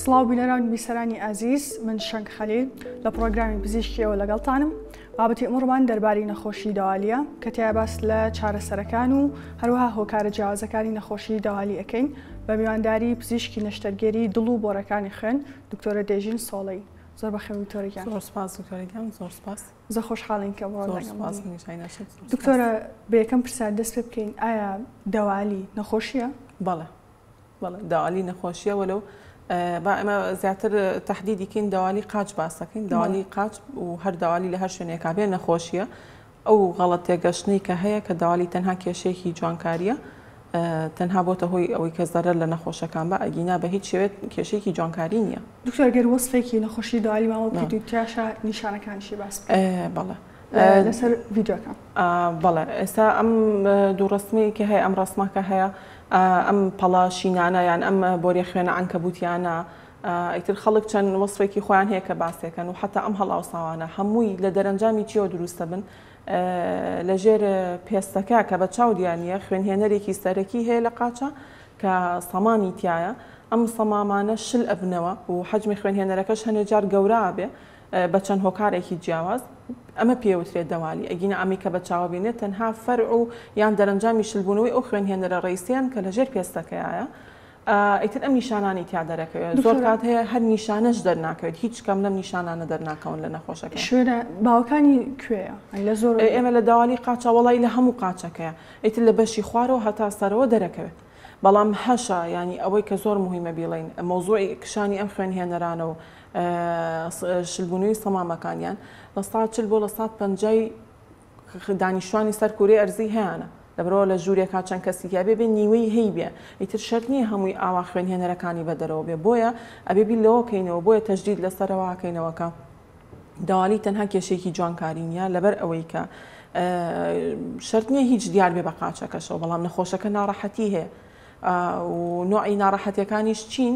سڵاو بینەران و بیسەرانی ئازیز، من شەنگ خەلیل لە پڕۆگرامی پزیشکیەوە لەگەڵتانم. بابەتی ئمڕوومان دەربارەی نەخۆشی دەوالیە کە تیا باس لە چارەسەرەکان و هەروەها هۆکارە جیاوازەکانی نەخۆشی دەوالی ئەکەین بە میوانداری پزیشکی نەشتەرگەری دڵ و بۆرەکانی خوێن دکتۆرە دێژین سۆڵەی. زۆر بەخێر دکتۆرە گیان. زۆر سپاس دکتۆرە گیان، زۆر سپاس. زۆر خۆشحاڵین کە بۆ زۆر سپاس منیش ئای ناشێت. زۆر سپاس. دکتۆرە بە یەکەم پرسیار دەست پێ بکەین، ئایا دەوالی نەخۆشیە؟ بەڵێ بەڵێ دەوالی نەخۆشیە، وەلو با ئێمە زیاتر تەحدیدی کەین دەوالی قاچ باسەکەین. دەوالی قاچ و هەر دەوالی لە هەر شوێنێکا بێ نەخۆشیە. ئەو غەڵەت تێگەشتنەی کە هەیە کە دەوالی تەنها کێشەیەکی جوانکاریە، تەنها بۆتە هۆی ئەوەی کە زەرەر لە نەخۆشەکان بە، ئەگینا بە هیچ شێوەیەک کێشەیەکی جوانکاری نییە. دکتۆر گەر وەسفێکی نەخۆشی دەوالیمان بۆ بکەیت و تیاشا نیشانەکانیشی باس بکەیت. بەڵێ. لەسەر ڤیدیۆکە. بەڵێ ئێستا ئەم دوو ڕەسمەی کە هەیە، ئەم ڕەسمە کە هەیە، ئەم پەڵە شینانە یان ئەم بۆریە خوێنە عەنکەبوتیانە، ئیتر خەڵک چەند وەسفێکی خۆیان هەیە کە باسێکەن و حتا ئەم هەڵاوساوانە هەمووی لە دەرەنجامی چیەوە دروستە بن؟ لە ژێر پێستەکە کە بە چاو دیار نییە خوێنهێنەرێکی سەرەکی هەیە لە قاچە کە سەمامی تایە، ئەم سەمامانە شل ئەبنەوە و حەجمی خوێنهێنەرەکەش هەنێ جار گەورە ئەبێ بە چەند هۆکارێکی جیاواز، ئەمە پێوترێت دەوالی، ئەگینا ئەمەی کە بە چاوە بینێت تەنها فەرع و یان دەرەنجامی شلبوونەوەی ئەو خوێنهێنەرە ڕەیسیان کە لە ژێر پێستەکەیە. ئیتر ئەم نیشانانەی تیا دەرەکەوێت. زۆر کات هەیە هەر نیشانەش دەرناکەوێت، هیچ کەم لەم نیشانانە دەرناکەون لە نەخۆشەکە. شوێنە باوەکانی کوێیە؟ لە زۆر ئێمە لە دەوالی قاچە وەڵی لە هەموو قاچەکەیە، ئیتر لە بەشی خوارەوە هەتا سەرەوە دەرەکەوێت. بەڵام هەشە ینی ئەوەی کە زۆر مهمە بیڵین مەوزوعی کشانی ئەم خوێنهێنەرانە و شلبوونەوەی سەمامەکانیان 40% بۆ 50% دانیشتوانی سەر کورەی ئەرزی هەیانە، لەبەرئەوە لە ژوورێکا چەند کەسی تیا بێ بێ نیوەی هەی بێ، ئیتر شەرت نییە هەمووی ئاوا خوێنهێنەرەکانی بە دەرەوە بێ، بۆیە ئەبێ بیر لەوە کەینەوە، بۆیە تەشدید لەسەرەوە کەینەوە کە دەوالی تەنها کێشەیەکی جوانکاری نییە، لەبەر ئەوەی کە شەرت نییە هیچ دیار بێ بە قاچەکەشەوە، بەڵام نەخۆشەکە ناڕەحەتی هەیە و نوعی ناڕەحەتیەکانیش چین؟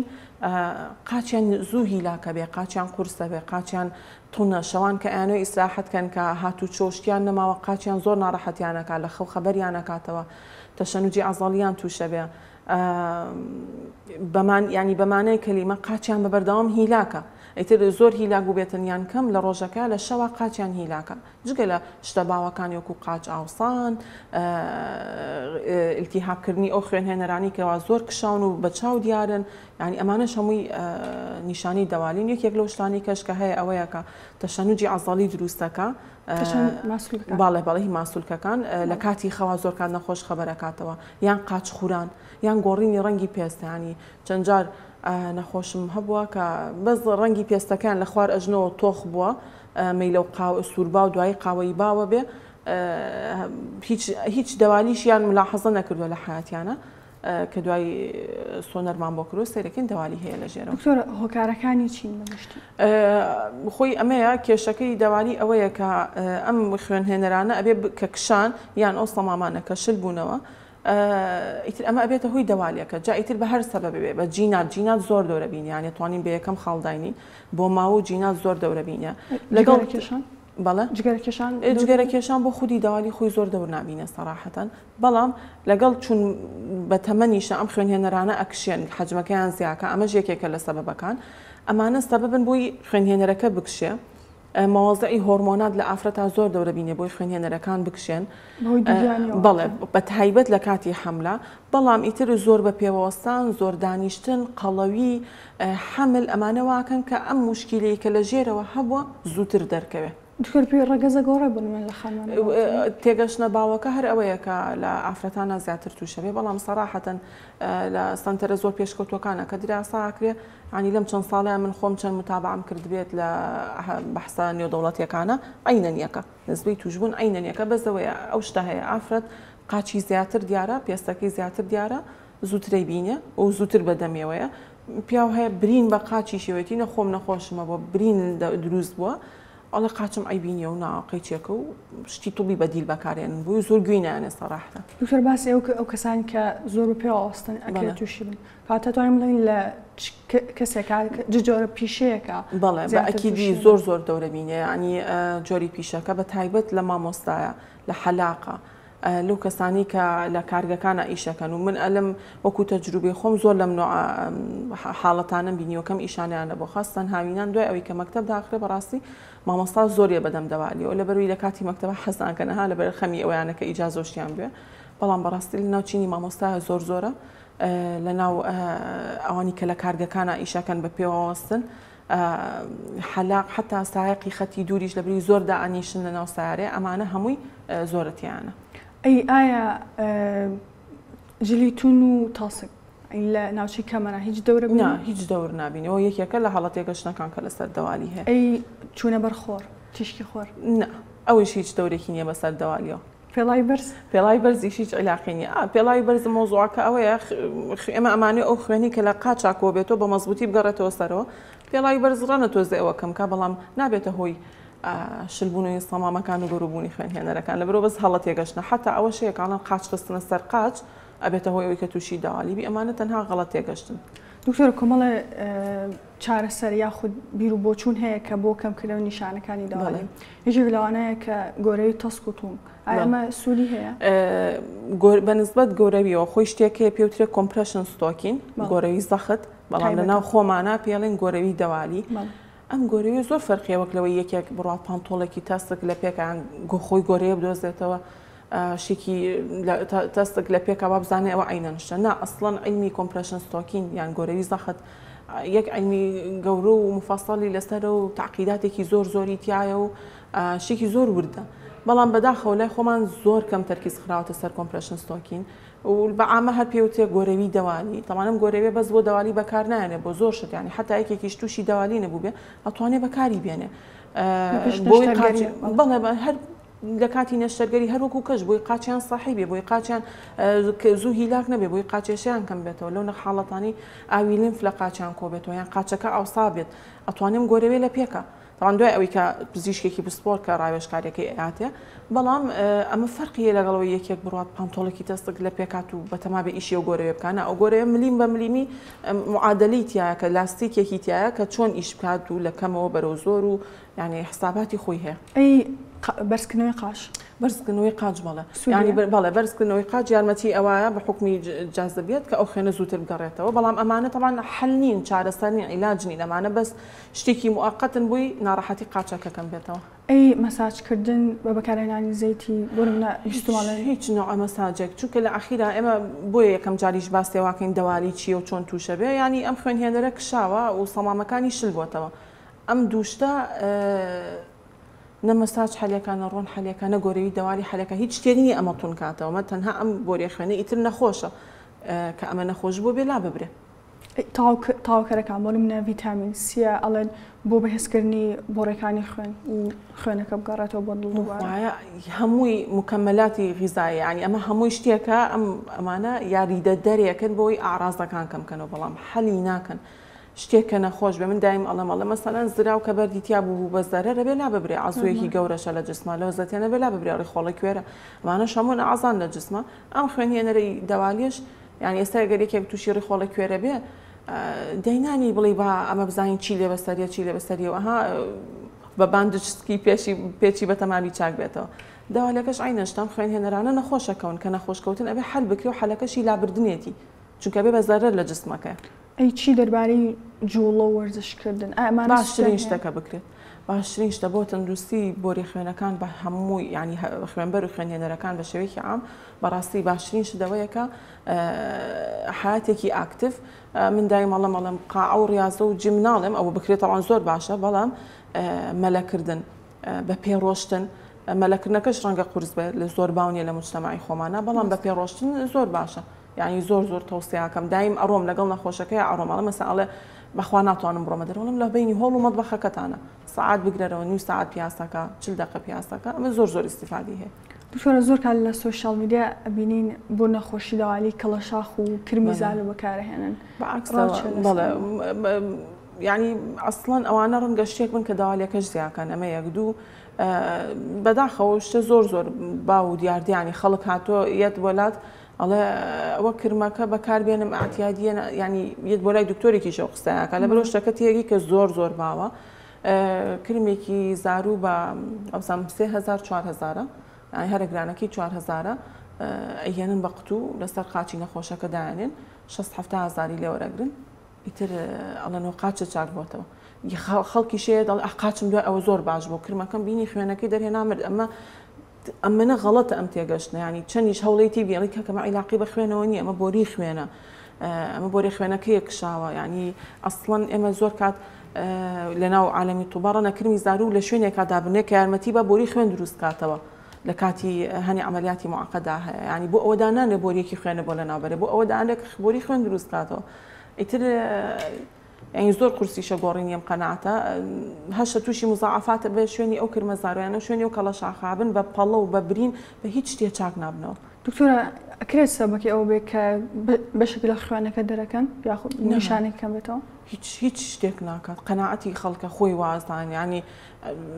قاچیان زوو هیلاکە بێ، قاچیان قورسە بێ، قاچیان تونە، شەوان کە ئەیانەوێ ئیسراحەت کەن کە هاتوچۆ شتیان نەماوە قاچیان زۆر ناڕەحەتیان ئەکا، لە خەو خەبەریان ئەکاتەوە، تەشەنوجی عەزەڵیان تووشە بێ، بەمان یانی بە مانای کەلیمە قاچیان بە بەردەوام هیلاکە، ئیتر زۆر هیلاک بووبێتن یان کەم لە ڕۆژەکە لە شەوا قاچیان هیلاکە. جگە لە شتە باوەکانی وەکو قاچ ئاوسان، ئیلتیهابکردنی ئەو خوێنهێنەرانەی کەوا زۆر کشاون و بە چاو دیارن، یانی ئەمانەش هەمووی نیشانەی دەوالین. یەکێک لەو شتانەی کەش کە هەیە ئەوەیە کە تەشەنوجی عەزەڵی دروستەکە، باڵێ بەڵێ هی ماسولکەکان لە کاتی خەوا زۆر کات نەخۆش خەبەرەکاتەوە، یان قاچ خوران، یان گۆڕینی ڕەنگی پێست. ینی چەند جار نەخۆشم هەبووە کە بەس ڕەنگی پێستەکەیان لە خوار ئەژنەوە تۆخ بووە، مەیلە و قاوە سوورباو دوایی قاوەیی باوە بێ، هیچ هیچ دەوالیشیان ملاحەزە نەکردووە لە حیاتیانە، کە دوای سۆنەرمان بۆ کردووە سەیرەکەین دەوالی هەیە لە ژێرەوە. دکتۆر هۆکارەکانی چین بە گشتی؟ خۆی ئەمەیە کێشەکەی دەوالی ئەوەیە کە ئەم خوێنهێنەرانە ئەبێ کە کشان یان ئەو سەمامانە کە شل بوونەوە ئیتر ئەمە ئەبێتە هۆی دەوالێکە، جا ئیتر بە هەر سەبەبێ بێ، بە جینات، جینات زۆر دەورە بینێ، یانی توانین بە یەکەم خاڵ داینین بۆ ماوە و جینات زۆر دەورە بینێ. لەگەڵ جگەرە کێشان؟ بەڵێ؟ جگەرە کێشان؟ جگەرە کێشان بۆ خودی دەوالی خۆی زۆر دەور نابینێ سەراحەتەن، بەڵام لەگەڵ چون بە تەمەنیشە ئەم خوێنهێنەرانە ئەکشێن، حەجمەکەیان زیاکە، ئەمەش یەکێکە لە سەبەبەکان. ئەمانە سەبەبن بۆی خوێنهێنەرەکە بکشێ. مەوازعی هۆرمۆنات لە ئافرەتا زۆر دەورە بینێ بۆی خوێنهێنەرەکان بکشێن، بەڵێ بە تایبەت لە کاتی حەملە، بەڵام ئیتر زۆر بە پێوەستان، زۆر دانیشتن، قەڵەوی، حەمل ئەمانە واکەن کە ئەم موشکیلەی کە لە ژێرەوە هەبووە زووتر دەرکەوێ. دکتۆر پێی ڕەگەزە گۆڕێ بۆ نمونە لە خانمان تێگەشتنە باوەکە هەر ئەوەیە کە لە ئافرەتانە زیاتر تووشە بێ، بەڵام سەراحەتەن لە سەنتەرە زۆر پێشکەوتوەکانە کە دراسا ئەکرێ، یانی لەم چەند ساڵەیە من خۆم چەند متابەعەم کردبێت لە بەحسە نێودەوڵەتیەکانە عەینەن یەکە نسبەی توشبوون عەینەن یەکە، بەس ئەوەیە ئەو شتە هەیە ئافرەت قاچی زیاتر دیارە، پێستەکەی زیاتر دیارە، زووترەی بینێ و زووتر بە دەمیەوەیە. پیاو هەیە برین بە قاچی شێوەتی نە خۆم نەخۆشمە بۆ برین دروست بووە ئەڵێ قاچم عەیبی نییە و نا قەیچێکە و شتی طبی بەدیل بەکارێنن بۆی زۆر گوێی نایەنێ سەراحەتەن. دکتۆر باسی ئەو کەسانی کە زۆر بە پێوە ئەوەستن ئەکرێت تووشی بن، کەواتە توانین بڵێین لە چ کەسێکا چ جۆرە پیشەیەکە؟ بەڵێ بە ئەکیدی زۆر زۆر دەورە بینێ، یانی جۆری پیشەکە بە تایبەت لە مامۆستایە، لە حەلاقە. لەو کەسانی کە لە کارگەکانە ئیشەکەن و من ئەلم وەکو تەجروبەی خۆم زۆر لەم نوعە حاڵەتانەم بینیوە کەم ئیشانیان بۆ خاستەن هاوینان دوای ئەوەی کە مەکتەب داخرێ بەڕاستی مامۆستا زۆریە بەدەم دەوالیەوە لەبەروی لە کاتی مەکتەبە حەز ناکەن ها لەبەر خەمی ئەویانە کە ئیجازۆشیان بوێ بەڵام بەڕاستی لە ناو چینی مامۆستا زۆر زۆرە لە ناو ئەوانی کە لە کارگەکانە ئیشەکەن بە پێوەستن حەلاق حتا سایەقی خەتی دووریش لەبری زۆر دائەنیشن لە ناو سیارەیە ئەمانە هەمووی زۆرە تیانە. ئەی ئایا جلی تون و تاسک لە ناوچەی کەمەرە هیچ دەورە نا هیچ دەور نابینی ئەوە یەکێکە لە هەڵە تێگەشتنەکان کە لەسەر دەوالی هەیە. ئەی چوونە بەر خۆر تیشکی خۆر؟ نا ئەویش هیچ دەورێکی نییە بەسەر دەوالیەوە. پێڵاوی بەرز؟ پێڵاوی بەرزیش هیچ عیلاقی نییە. ئا پێڵاوی بەرز مەوزوعەکە ئەوەیە ئێمە ئەمانەوێ ئەو خوێنەی کە لە قاچا کۆ بێتەوە بە مەزبووتی بگەڕێتەوە سەرەوە. پێڵاوی بەرز ڕەنە تۆزێ ئەوە کەم کا بەڵام نابێتە هۆی شلبوونەوەی سەمامەکان و گەروبوونی خوێنهێنەرەکان لەبەرئەوە بەس هەڵە تێگەشتنە حەتا ئەوەش هەیە کە ئەڵێن قاچ خستنە سەر قاچ ئەبێتە هۆی ئەوەی کە تووشی داوالی بی ئەمانە تەنها غەڵەت تێگەشتن. دکتۆر کۆمەڵێ چارەسەر یاخود بیر و بۆچوون هەیە کە بۆ کەمکردنەوەی نیشانەکانی داوالی یەکێک لەوانەیە کە گۆرەوی تەسک و توونگ ئایا ئەمە سوودی هەیە؟ بە نسبەت گۆرەویەوە خۆی شتێک هەیە پێوترێ compression stocking گۆرەوی زەخت بەڵام لە ناو خۆمانە پێڵین گۆرەوی دەوالی ئەم گۆرەویە زۆر فەرقیە وەک لەوەی یەکێک بڕات پانتۆڵێکی تەسک لە پێکان خۆی گۆرەیە بدۆزێتەوە شتێکی تەسک لە پێکا وا بزانێ ئەوە عینەن شتە نا ئەسڵەن عیلمی compression stocking یان گۆرەوی زەخت یەک عیلمی گەورە و مفەسەڵی لەسەرە و تەعقیداتێکی زۆر زۆری تایە و شتێکی زۆر وردە بەڵام بەداخەوە لای خۆمان زۆر کەم تەرکیز خراوەتە سەر compression stocking و بە عامە هەر پێوترێ گۆرەوی دەوالی تەوانم ئەم گۆرەویە بەس بۆ دەوالی بەکار نایەنێ بۆ زۆر شت یانی حتا یەکێکیش تووشی دەوالی نەبووبێ ئەتوانێ بەکاری بێنێ بۆی بەڵێ هەر لە کاتی نەشتەرگەری هەر وەکو کەش بۆی قاچیان سەحی بێ بۆی قاچیان زوو هیلاک نەبێ بۆی قاچێشیان کەم بێتەوە لەو نە حاڵەتانی ئاوی لیمف لە قاچیان کۆ بێتەوە یان قاچەکە ئاوسا بێت ئەتوانێم گۆرەوێ لە پێکە تەوان دوای ئەوەی کە پزیشکێکی پسپۆر کە ڕاوێژکاریەکەی ئەیاتێ بەڵام ئەمە فەرقی هەیە لەگەڵ ئەوەی یەکێک بڕوات پانتۆڵێکی تەسک لە پێکات و بەتەما بێ ئیشی ئەو گۆرەوێ بکا نا ئەو گۆرەوێ ملیم بە ملیمی معادەلەی تایە کە لاستیکێکی تایە کە چۆن ئیش بکات و لە کەمەوە بەرەو زۆر و یعنی حساباتی خۆی هەیە. ئەی بەرزکردنەوەی قاچ؟ بەرزکردنەوەی قاچ بەڵێ یعنی بەڵێ بەرزکردنەوەی قاچ یارمەتی ئەوایە بە حوکمی جازبیەت کە ئەو خوێنە زووتر بگەڕێتەوە بەڵام ئەمانە تەبعەن حەل نین چارەسەر نین عیلاج نین ئەمانە بەس شتێکی موئەقەتن بۆی ناڕەحەتی قاچەکە کەم بێتەوە. ئەی مەساج کردن بە بەکارهێنانی زەیتی بۆ نمونە هیچ هیچ نوعە مەساجێک چونکە لە ئەخیرا ئێمە بۆیە یەکەم جاریش باسی واکەین دەوالی چییە و چۆن تووشە بێ یانی ئەم خوێنهێنەرە کشاوە و سەمامەکانی شل بۆتەوە ئەم دوو شتە نە مەساج حەلێکە نە ڕۆن حەلێکە نە گۆرەوی دەوالی حەلێکە هیچ شتێک نییە ئەمە تون کاتەوە مە تەنها ئەم بۆریە خوێنە ئیتر نەخۆشە کە ئەمە نەخۆش بووە بێ لا ببرێ. تەواوکەرەکان بۆ نمونە ڤیتامین سیە ئەڵێن بۆ بەهێزکردنی بۆڕێکانی خوێن و خوێنەکە بگەڕێتەوە بۆ دڵ دووبارە. خوایە هەمووی مکملاتی غیزایی یانی ئەمە هەمووی شتێکە ئەم ئەمانە یاریدەدەرێکن بۆی ئاعرازەکان کەم کەنەوە بەڵام حەلی ناکەن شتێک کە نەخۆش بێ من دایم ئەڵێم ئەڵێ مەسەلەن زراو کە بەردی تیا بوو بە زەرەر ئەبێ لا ببرێ عەزوویەکی گەورەشە لە جسما لەو زەتێنە بێ لا ببرێ ڕیخۆڵە کوێرە ئەمانەش هەموو ئەعزان لە جسما ئەم خوێنهێنەرەی دەوالیش یانی ئێستا گەر یەکێک تووشی ڕیخۆڵە کوێرە بێ دەینانی بڵێ با ئەمە بزانین چی لێ بەسەریە چی لێ بەسەریە ئەها بە bandage سکی پێشی پێچی بە تەمامی چاک بێتەوە دەوالەکەش عینەشتام خوێنهێنەرانە نەخۆشەکەون کە نەخۆشکەوتن ئەبێ حەل بکرێ و حەلەکەشی لابردنێتی چونکە بێ بە زەرەر لە جسمەکە. ئەی چی دەربارەی جوڵە و وەرزش کردن ئایا ئەمانە باشترین شتە کە بکرێت باشترین شتە بۆ تەندروستی بۆری خوێنەکان بە هەمووی یعنی خوێنبەر و خوێنهێنەرەکان بە شێوەیەکی عام بەڕاستی باشترین شت ئەوەیە کە حیاتێکی active من دایم ئەڵێم ئەڵێم قاعە و ڕیازە و gym ناڵێم ئەوە بکرێت تەوان زۆر باشە بەڵام مەلەکردن بە پێ ڕۆشتن مەلەکردنەکەش ڕەنگە قورس بێت لە زۆر باو نیە لە مجتەمەعی خۆمانە بەڵام بە پێ ڕۆشتن زۆر باشە یانی زۆر زۆر تەوسیاکەم دایم ئەڕۆم لەگەڵ نەخۆشەکەی ئەڕۆم ئەڵێ مەسەن ئەڵێ بەخوا ناتوانم بڕۆمە دەرەوە ئەڵێم لە بەینی هۆڵ و مەتبەخەکەتانە سەعات بگرەرەوە نیو سەعات پیاسەکە چل دەقە پیاسەکە ئەمە زۆر زۆر ئیستیفادی هەیە. دکتۆرە زۆر کات لە social media ئەبینین بۆ نەخۆشی دەوالی کەڵەشاخ و کرمی زالو بەکارئەهێنن بەعەکسەوە بەڵێ یانی ئەسڵەن ئەوانە ڕەنگە شتێک بن کە دەوالیەکەش زیاکەن ئەمە یەک دوو بەداخەوە شتە زۆر زۆر باو و دیاردیانی خەڵک هاتۆ یەت وەلات ئەڵێ ئەوە کرمەکە بەکار بێنم ئەعتیادیە ینی یەت بۆ لای دکتۆرێکیش ئەو قسەیەکە لەبەرەوە شتەکە تێگی کە زۆر زۆر باوە کرمێکی زارو بە ئەوسام 3000 4000ە. یانی هەرە گرانەکەی 4000ە ئەیهێنن بە قوتوو لەسەر قاچی نەخۆشەکە دایانێن 6 70 هەزاری لێ وەرەگرن ئیتر ئەڵێن وە قاچت چاک بۆتەوە خەڵکیش هەیە دەڵێ ئەه قاچم دوای ئەوە زۆر باش بوو کرمەکەم بینی خوێنەکەی دەرهێنا مرد ئەمە ئەمەنە غەڵەتە ئەم تێگەشتنە ینی چەندیش هەوڵی تیبی ئەڵی کاکەمە عیلاقی بە خوێنەوە نییە ئەمە بۆری خوێنە ئەمە بۆری خوێنەکەیە کشاوە ینی ئەسڵەن ئێمە زۆر کات لەناو عالەمی توباڕە نەکرمی زارو لە شوێنێکا دابنێ کە یارمەتی بە بۆری خوێن دروست کاتەوە لە کاتی هەنی عملیاتی معقەدا هەیە ینی بۆ ئەوە دانانێ بۆریەکی خوێنە بۆ لەناو بەرێ بۆ ئەوە دانێک بۆری خوێن دروست کاتەوە ئیتر یانی زۆر قورسیشە گۆڕینی ئەم قەناعەتە هەشە تووشی مزاعەفاتە بێ شوێنی ئەو کرمە زارۆیانە شوێنی ئەو کەڵە شاخابن بە پەڵە و بە برین بە هیچ شتێ چاک نابنەوە. دکتۆرە ئەکرێت سەبەکی ئەوە بێت کە بەشێک لە خوێنەکە دەرەکەن یاخود نیشانێک کەم بێتەوە؟ هیچ هیچ شتێک ناکات قەناعەتی خەڵکە خۆی وازان ینی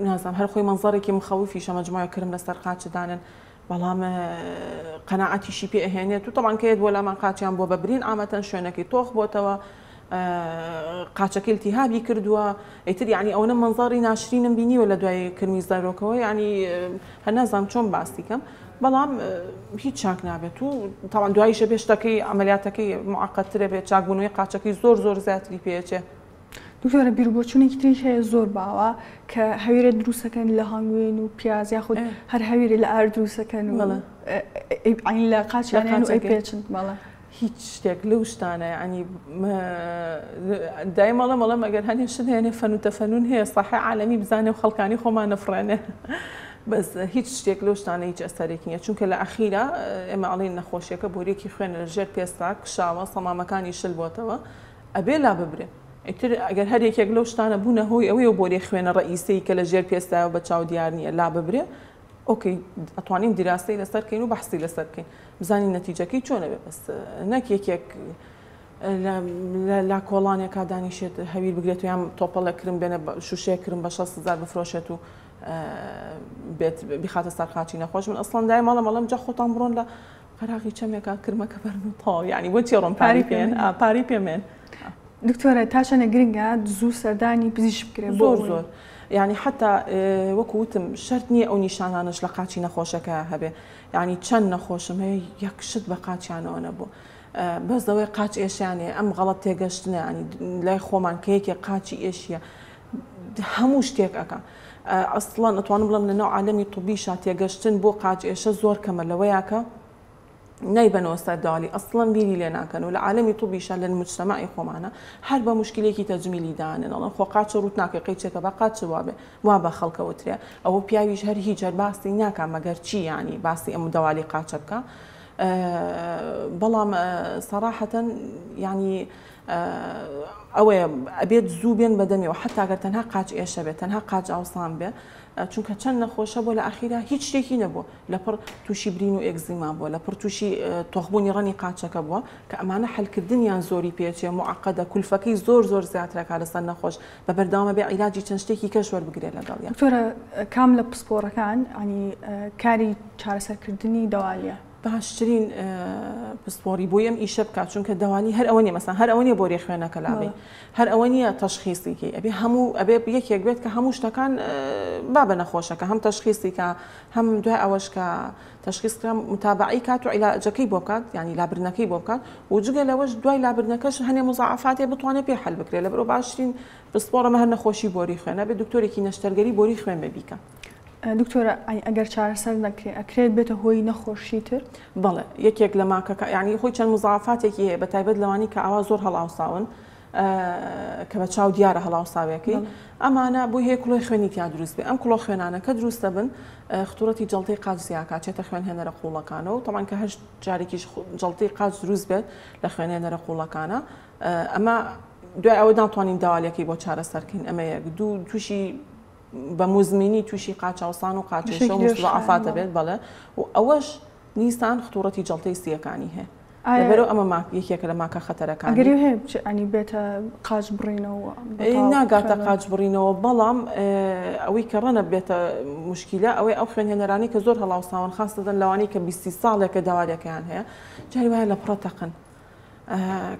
نازانم هەر خۆی مەنزەرێکی مخەوفیشە مەجموعە کرم لەسەر قاچدانن بەڵام قەناعەتیشی پێ ئەهێنێت و تەبعەن کە یەت بۆ لامان قاچیان بووە بە برین عامەتەن شوێنەکەی تۆخ بۆتەوە قاچەکەی التهابی کردووە ئیتر یعنی ئەوەنە مەنزەڕی ناشرینم بینیوە لە دوای کرمی زارۆکەوە یعنی هەر نازانم چۆن باسی کەم بەڵام هیچ چاک نابێت و تاوان دواییشە بێ شتەکەی عملیاتەکەی معقدترە بێت چاکبوونەوەی قاچەکەی زۆر زۆر زیاتری پێچێ. دکتۆرە بیروبۆچونێکی تریش هەیە زۆر باوە کە هەویرە دروستەکەن لە هەنگوین و پیاز یاخود هەر هەویرە لە ئارد دروستەکەن و عین لە قاچیان و ئەیپێچن بەڵێ. هیچ شتێک لەو شتانە یعنی دایم ئەڵێم ئەڵێم ئەگەر هەنێ شت هەیە فەن و تەفەنون هەیە ساحەی عالەمی بزانێ و خەڵکانی خۆمان نەفڕێنێ بەس هیچ شتێک لەو شتانە هیچ ئەسەرێکی نییە چونکە لە ئەخیرا ئێمە ئەڵێین نەخۆشیەکە بۆریەکی خوێنە لە ژێر پێستا کشاوە سەمامەکانی شل بۆتەوە ئەبێ لاببرێ. ئیتر ئەگەر هەر یەکێک لەو شتانە بوونە هۆی ئەوەی ئەو بۆریە خوێنە ڕەئیسەی کە لە ژێر پێستایە و بە چاو دیار نییە لاببرێ، ئۆکەی ئەتوانین دیراسەی لەسەر کەین و بەحسی لەسەر بکەین بزانین نەتیجەکەی چۆن ئەبێ بەس نەک یەکێک لە لا کۆڵانێکا دانیشێت هەویر بگرێت و یان تۆپەڵێک کرم بێنە شوشەیەک کرم بە 6 هزار بفرۆشێت و بێت بیخاتە سەر قاچی نەخۆش من ئەسڵەن دایم ئەڵێم ئەڵێم جا خۆتان بڕۆن لە قەراغی چەمێکا کرمەکە بەرن و تەواو یانی بۆ چی ڕۆم پاری پێن ئا پاری پێ مێن. دکتۆرە تا چەنە گرنگە زوو سەردانی پزیشک بکرێت بۆ زۆر زۆر یعنی حتا وەکو وتم شەرت نییە ئەو نیشانانەش لە قاچی نەخۆشەکە هەبێ یعنی چەند نەخۆشم هەیە یەک شت بە قاچیانەوە نەبوو بەس ئەوەی قاچ ئێشیانێ ئەم غەڵەت تێگەشتنە ینی لای خۆمان کە یەکێ قاچی ئێشیە هەموو شتێک ئەکا ئەسڵەن ئەتوانم بڵێم لەناو عالەمی طبیشا تێگەشتن بۆ قاچ ئێشە زۆر کەمە لەوەیا کە نایبەنەوە سەر دالی ئەسڵەن بیری لێ ناکەن و لە عالەمی طبیشا لە مجتەمەعی خۆمانە هەر بە مشکلێکی تەجمیلی دانێن ئەڵێن خۆ قاچە ڕووت ناکەی قەیچێکە بە قاچ وابێ وا بە خەڵکە وترێ ئەوە پیاویش هەر هیچ هەر باسی ناکا مەگەر چی یانی باسی ئەم دەوالی قاچە بکە بەڵام سەراحەتەن یانی ئەوەیە ئەبێت زوو بێن بەدەمیەوە حتا گەر تەنها قاچ ئێشە بێت تەنها قاچ ئاوسان بێ چونکە چەند نەخۆشە بۆ لە ئەخیرا هیچ شتێکی نەبووە لەپڕ تووشی برین و ئێکزیما بووە لەپڕ تووشی تۆخبوونی ڕەنی قاچەکە بووە کە ئەمانە حلکردنیان زۆری پێچێ معقدە کولفەکەی زۆر زۆر زیاترەکە لەسەر نەخۆش بە بەردەوامە بێ عیلاجی چەند شتێکی کەش وەربگرێت لەگەڵیان. دکتۆرە کام لە پسپۆڕەکان ینی کاری چارەسەرکردنی دەوالیە؟ باشترین پسپۆڕی بۆی ئەم ئیشە بکات چونکە دەوالی هەر ئەوە نیە مەسەن هەر ئەوە نیە بۆری خوێنەکە لابەی هەر ئەوە نییە تەشخیسی کەی ئەبێ هەموو ئەبێ یەکێک بێت کە هەموو شتەکان با بە نەخۆشەکە هەم تەشخیسی کە هەم دوای ئەوەش کە تەشخیص کرا متابعەی کات و عیلاجەکەی بۆ بکات یعنی لابردنەکەی بۆ بکات و جگە لەوەش دوای لابردنەکەش هەنێ مزاعفاتێ بتوانێت پێ حل بکرێت لەبەرئەوە باشترین پسپۆڕەمە هەر نەخۆشی بۆری خوێنە بێ دکتۆرێکی نەشتەرگەری بۆری خوێن بێ بیکە. دکتۆرە ئەگەر چارەسەر نەکرێ ئەکرێت بێتە هۆی نەخۆشی تر؟ بەڵێ یەکێک لە ماکەکە یانی خۆی چەند مزاعفاتێکی هەیە بە تایبەت لەوانی کە ئاوا زۆر هەڵاوساون کە بە چاو دیارە هەڵاوساویەکەی ئەمانە بۆی هەیە کڵۆی خوێنی تیا دروست بێ ئەم کڵۆ خوێنانە کە دروست دەبن خطورەتی جەڵتەی قاچ زیاکات چێتە خوێنهێنەرە قوڵەکانەوە تەمان کە هەشت جارێکیش جەڵتەی قاچ دروست بێت لە خوێنهێنەرە قوڵەکانە ئەمە دوای ئەوە ناتوانین داوالەکەی بۆ چارەسەرکەین ئەمە یەک دوو تووشی بە موزمینی تووشی قاچاوسان و قاچێشە و مستضعفات دەبێت بەڵێ و ئەوەش نیسان خطوڕەتی جەڵتەی سییەکانی هەیە لەبەرئەوە ئەمە ماک یەکێکە لە ماکە خەتەرەکانی. ئەگەری هەیە بچێ ینی بێتە قاچ بڕینەوە؟ ناگاتە قاچ بڕینەوە بەڵام ئەوەی کە ڕەنە بێتە مشکیلە ئەوەی ئەو خوێنهێنەرانی کە زۆر هەڵاوساون خاستەن لەوانەی کە بیستی ساڵێکە داوارەکەیان هەیە جاری وایە لە پڕە تەقن.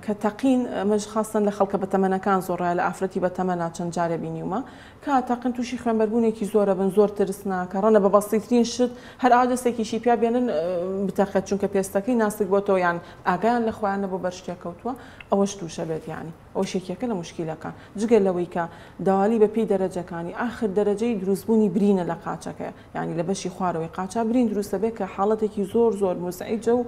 کە تەقین ئەمەش خاستەن لە خەڵکە بەتەمەنەکان زۆر ڕایە لە ئافرەتی بەتەمەنا چەند جارێ بینیومە کە تەقن تووشی خوێنبەربوونێکی زۆرە بن زۆر ترسناکە ڕەنە بە بەسیترین شت هەر ئاوا دەستێکیشی پیا بێنن بتەقێت چونکە پێستەکەی ناسک بۆتەوە یان ئاگایان لە خۆیان نەبوو بەر شتێک کەوتووە ئەوەش تووشە بێت یانی ئەوەش یەکێکە لە موشکیلەکان جگە لەوەی کە دەوالی بە پێی دەرەجەکانی ئاخر دەرەجەی دروستبوونی برینە لە قاچەکەیە یانی لە بەشی خوارەوەی قاچا برین دروستە بێت کە حاڵەتێکی زۆر زۆر موزعیجە و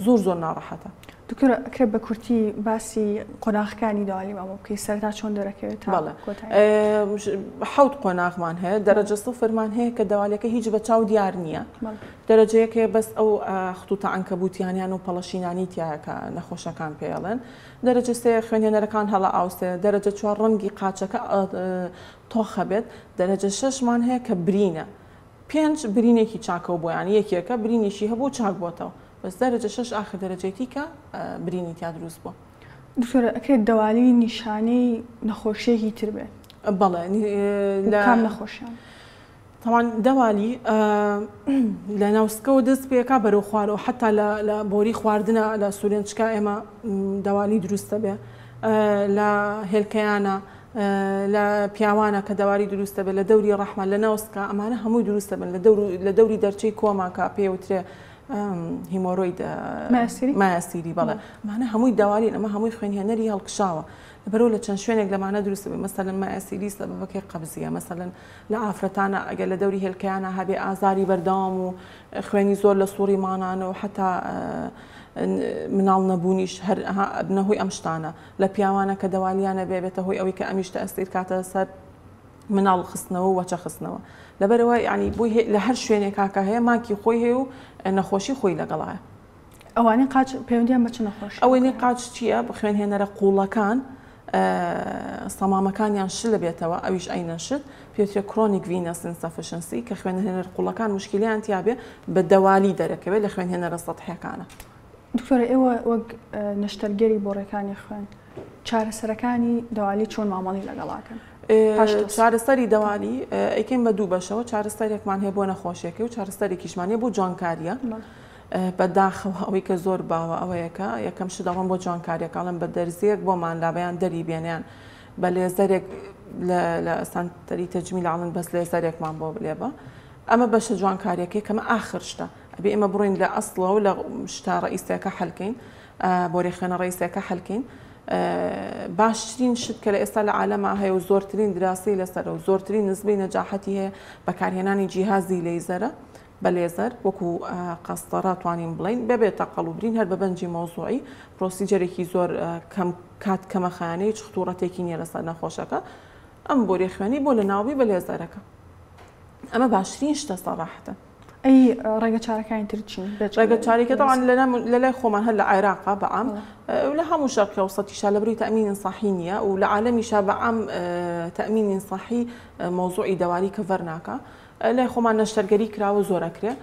زۆر زۆر ناڕەحەتە. دکتۆر ئەکرێت بە کورتی باسی قۆناغەکانی دەوالی مامۆ بکەی سەرەتا چۆن دەرەکەوێت تا بەڵێ حەوت قۆناغمان هەیە دەرەجە سفرمان هەیە کە دەوالەکە هیچ بە چاو دیار نییە دەرەجە یەک هەیە بەس ئەو خطوطە عەنکەبوتیانیان و پەڵەشینانی تایە کە نەخۆشەکان پێڵێن دەرەجە سێ خوێنهێنەرەکان هەڵە ئاوسێ دەرەجە چوار ڕەنگی قاچەکە تۆخە بێت دەرەجە شەشمان هەیە کە برینە پێنج برینێکی چاکەو بۆ یانی یەکێکە برینێکی هەبوو چاک بۆتەوە بەس دەرەجە شەش ئاخر دەرەجەیەتی کە برینی تیا دروست بووە. دکتۆر ئەکرێت دەوالی نیشانەی نەخۆشیەکی تر بێت؟ بەڵێ لە کام نەخۆشیان؟ تەوان دەوالی لە ناوسکەوە دەست پێکا بەرەو خوارەوە حتا لە بۆری خواردنە لە سورێنچکا ئێمە دەوالی دروستە بێ لە هێلکەیانە لە پیاوانە کە دەواری دروست دەبێت لە دەوری ڕەحمە لە ناوسکا ئەمانە هەمووی دروست دەبن لە دەور لە دەوری دەرچەی کۆما کە پێوترێ hemorrhoid مایەسیری بەڵێ ئەمانە هەمووی دەوارین ئەمە هەمووی خوێنهێنەری هەڵکشاوە لەبەرەوە لە چەند شوێنێک لەمانە دروست دەبێت مەسەلەن مایەسیری سەبەبەکەی قەبزیە مەسەلەن لە ئافرەتانە ئەگەر لە دەوری هێلکەیانە هەبێ ئازاری بەردەوام و خوێنی زۆر لە سوڕی مانانە و حتا مناڵ نەبوونیش هەر ئەبنە هۆی ئەم شتانە لە پیاوانە کە دەوالیان نەبێ بێتە هۆی ئەوەی کە ئەمیش تەئسیر کاتە سەر مناڵ خستنەوە و وەچە خستنەوە لەبەرەوە یعنی بۆی لە هەر شوێنێکا کە هەیە ماکی خۆی هەیە و نەخۆشی خۆی لەگەڵایە. ئەوانەی قاچ پەیوەندیان بە چ نەخۆشیەوە ئەوەی قاچ چییە؟ خوێنهێنەرە قووڵەکان سەمامەکانیان شلە بێتەوە ئەویش ئەینەن شت پێوترێ chronic venous insufficiency کە خوێنهێنەر قووڵەکان مشکلیان تیابێ بە دەوالی دەرەکەوێت لە خوێنهێنەرە سەتحیەکانە. دکتۆرە ئێوە وەک نەشتەرگەری بۆڕێکانی خوێن چارەسەرەکانی دەوالی چۆن مامەڵی لەگەڵاکەن؟ چارەسەری دەوالی ئەیکەین بە دوو بەشەوە چارەسەرێکمان هەیە بۆ نەخۆشیەکەی و چارەسەرێکیشمان هەیە بۆ جوانکاریە بە داخەوە ئەوەی کە زۆر باوە ئەوەیە کە یەکەم شت دەڵێم بۆ جوانکاریەکە ئەڵێم بە دەرزیەک بۆمان لابەیان دەری بێنیان بە لێزەرێک لە سەنتەری تەجمیل ئەڵێن بەس لێزەرێکمان بۆ لێبە ئەمە بەشە جوانکاریەکەی کەمە ئاخر شتە ئەبێ ئێمە بڕۆین لە ئەسڵەوە لە شتە ڕئیسەکە حەلکەین بۆری خوێنە ڕئیسەکە حەلکەین باشترین شت کە لە ئێستا لە عالەما هەیە و زۆرترین دراسی لەسەرە و زۆرترین نزبەی نەجاحەتی هەیە بەکارهێنانی جیهازی لەیزەرە بە لێزەر وەکو قەستەڕە توانین بڵین بەبێ تەقەڵ و برین هەر بە بەنجی مەوزوعی procedure ێکی زۆر کەم کات کەمەخایانە هیچ خطوڕەتێکی نییە لەسەر نەخۆشەکە ئەم بۆری خوێنی بۆ لە ناوبی بە لێزەرەکە ئەمە باشترین شتە سەڕاحەتە. ئەی ڕێگە چارەکانی تر چین؟ ڕێگە چارێکە طبعا لە لای خۆمان هەر لە عێراقا بە عام لە هەموو شەرقی ئەوسەتیشا لە بری تەئمین سەحی نییە و لە عالەمیشا بە عام تەئمین سەحی مەوزوعی دەواری cover ناکا لای خۆمان نەشتەرگەری کراوە زۆر ئەکرێ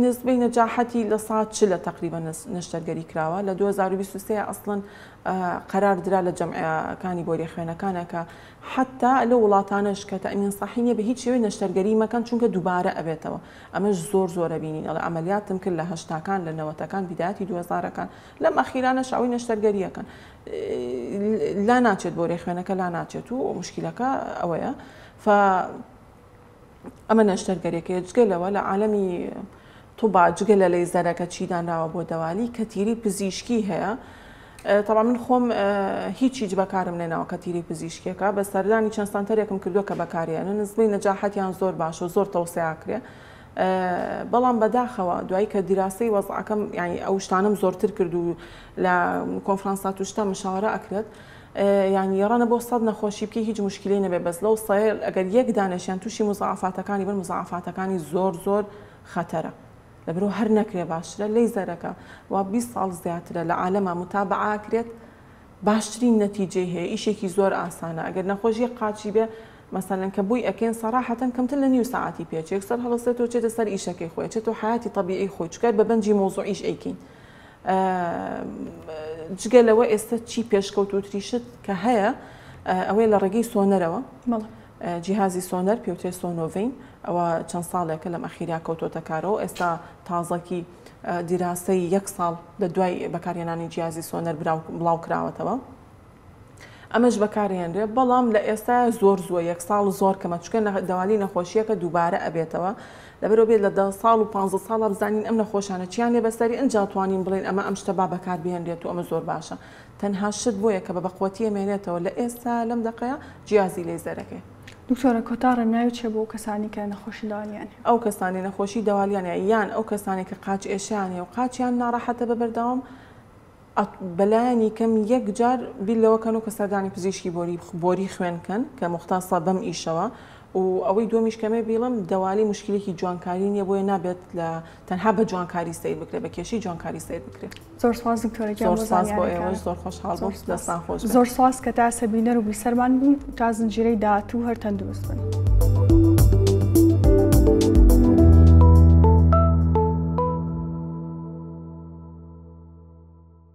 نسبەی نەجاحەتی لە سا چلە تقریبا نەشتەرگەری کراوە لە 2023 ئەسڵەن قەرار درا لە جەمعەکانی بۆری خوێنەکانە کە حتا لەو وڵاتانەش کە تەئمین سەحی نیە بە هیچ شێوەی نەشتەرگەری مەکەن چونکە دووبارە ئەبێتەوە ئەمەش زۆر زۆرە بینین ئەڵێ عەمەلیاتم کرد لە هەشتاکان لە نەوەتەکان بیدایەتی دووهەزارەکان لەم ئەخیرانەش ئەوەی نەشتەرگەریەکەن لا ناچێت بۆری خوێنەکە لا ناچێت و مشکلەکە ئەوەیە ف ئەمە نەشتەرگەریەکەیە جگە لەوە لە عالەمی طوبا جگە لە لەیزەرەکە چی دانراوە بۆ دەوالی کەتیری پزیشکی هەیە طبعا من خۆم هیچ هیچ بەکارم نێناوە کەتیری پزیشکیەکە بە سەردانی چەند سانتەرێکم کردووە کە بەکاریانە نزبەی نەجاحەتیان زۆر باشە و زۆر تەوسیاکرێ بەڵام بەداخەوە دوایی کە دیراسەی وەزعەکەم یعنی ئەو شتانم زۆرتر کرد و لە کۆنفرانسات و شتە مشاوەرە ئەکرێت یانی ڕەنە بۆ سەد نەخۆشی بکەی هیچ موشکیلەی نەبێ بەس لەو سەیە ئەگەر یەک دانەشیان تووشی موزاعەفاتەکانی بن موزاعەفاتەکانی زۆر زۆر خەتەرە لەبەرئەوە هەر نەکرێ باشترە لەیزەرەکە وا 20 ساڵ زیاترە لە عالەما متابعە ئەکرێت باشترین نەتیجەی هەیە ئیشێکی زۆر ئاسانە ئەگەر نەخۆش یەک قاچی بێ مەسەلەن کە بۆی ئەکەین سەراحەتەن کەمتر لە نیو سەعاتی پێچێ یەکسەر هەڵەسێتەوە چێتە سەر ئیشەکەی خۆی چێتەوە حەیاتی تەبیعی خۆی چونکە بە بەنجی مەوزوعیش ئەیکەین جگە لەوە ئێستا چی پێشکەوتووتری شت کە هەیە ئەوەیە لە ڕێگەی سۆنەرەوە. جیهازی سۆنەر پێوترێ Sonovein ئەوە چەند ساڵێکە لەم ئەخیرا کەوتۆتە کارەوە ئێستا تازەکی دیراسەی یەک ساڵ لە دوای بەکارهێنانی جیازی سۆنەر بڵاو کراوەتەوە. ئەمەش بەکارهێنرێ بەڵام لە ئێستا زۆر زووە یەک ساڵ زۆر کەمە چکە دەوالی نەخۆشیەکە دووبارە ئەبێتەوە لەبەرەوە بێت لە دە ساڵ و پ ساڵە بزانین ئەم نەخۆشانە چیان لێ بەسەری ئەنجا توانین بڵێن ئەمە ئەم شتە با بەکار بهێنرێت و ئەمە زۆر باشە تەنها شت بۆیە کە بە بەقوەتی ئەمێنێتەوە لە ئێستا لەم دەقەیە جیازی لەیزەرەکەی. دکتۆرە کۆتا ڕێنمایی چیە بۆ ئەو کەسانەی کە نەخۆشی دەوالیان هەیە؟ ئەو کەسانەی نەخۆشی دەوالیان هەیە یان ئەو کەسانەی کە قاچ ئێشەیان هەیە و قاچیان ناڕەحەتە بە بەردەوام بەلایەنی کەم یەک جار بیر لەوە کەن و کە سەردانی پزیشکی بۆری بۆری خوێن کەن کە موختەسە بەم ئیشەوە و ئەوەی دووەمیش کەمێ بیڵم دەوالی موشکیلێکی جوانکاری نییە بۆیە نابێت لە تەنها بە جوانکاری سەیر بکرێت بە کێشەی جوانکاری سەیر بکرێت. زۆر سوپاس دکتۆرە گیان بۆ زۆر سوپاس بۆ ئێوەش زۆر خۆشحاڵ بووم دەستان خۆش بێت. زۆر سوپاس کە تا ئێستا بینەر و بیسەرمان بوون تا زنجیرەی داهاتوو هەر تەندروست بن.